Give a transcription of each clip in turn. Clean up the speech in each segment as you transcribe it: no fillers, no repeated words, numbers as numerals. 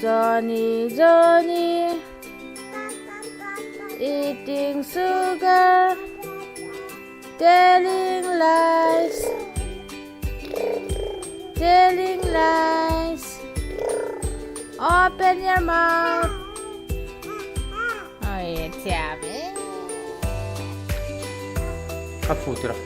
Johnny, Johnny, eating sugar, telling lies, telling lies. Open your mouth. Oi, thiam e. A phu tira.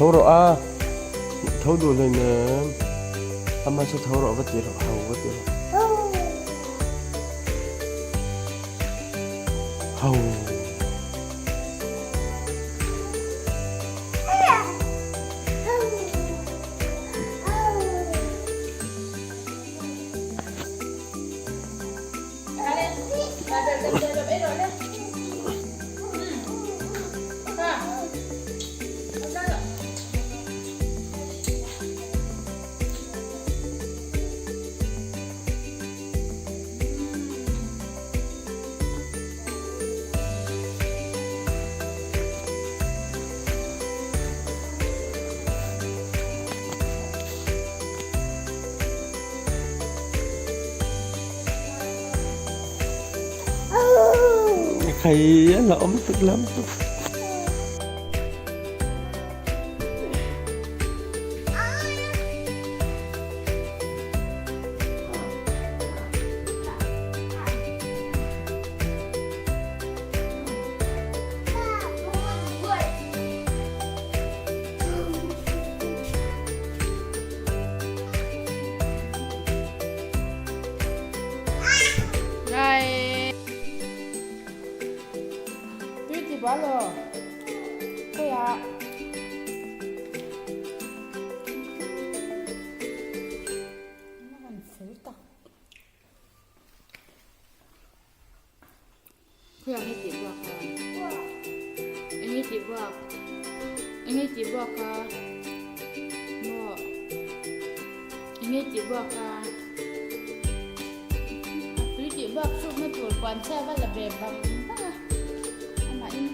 Tho rawh a, tho duh hlei nen ama chu tho rawh va ti rawh ho va ti rawh. Ho. Khai a la awm tuk lam tuk. Tui ti bua lo. Khawiah. Khawiah nge tih buak a? Eng nge tih buak? Eng nge tih buak a? Maw? Eng nge tih buak a? A tui tih buak hrukna tur puan chhia va la ve bang bang a. Amahin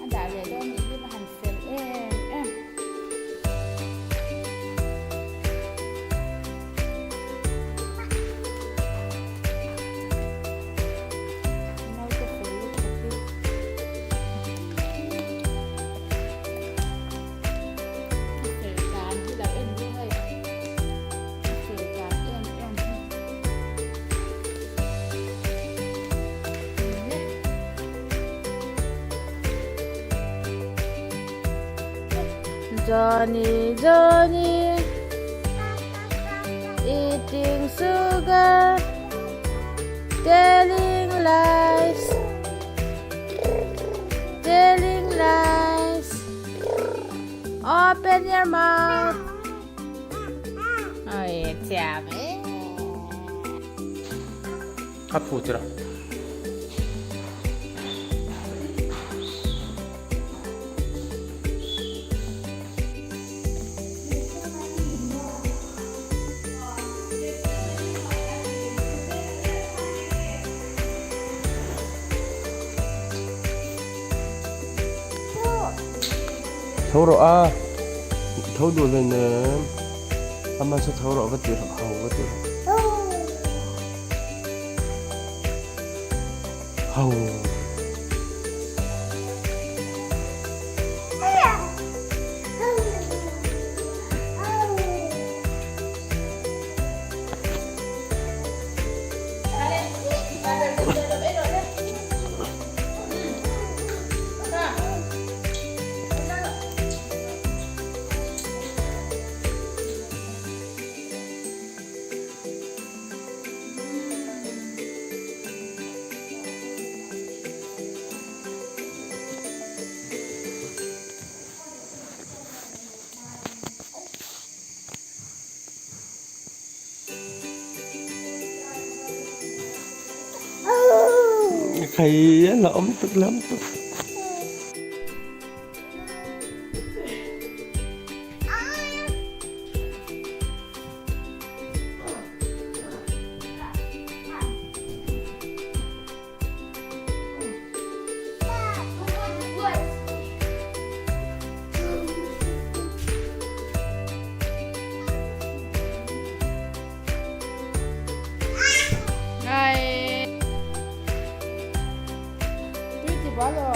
a dah leh dawn nih hi va han fel em em. Johnny, Johnny, eating sugar, telling lies, telling lies. Open your mouth. Oi, thiam e. A phu tira. Tho rawh a, tho duh hlei nen ama chu tho rawh va ti rawh ho va ti rawh. Ho. Khai a la awm tuk lam tuk. bal aw.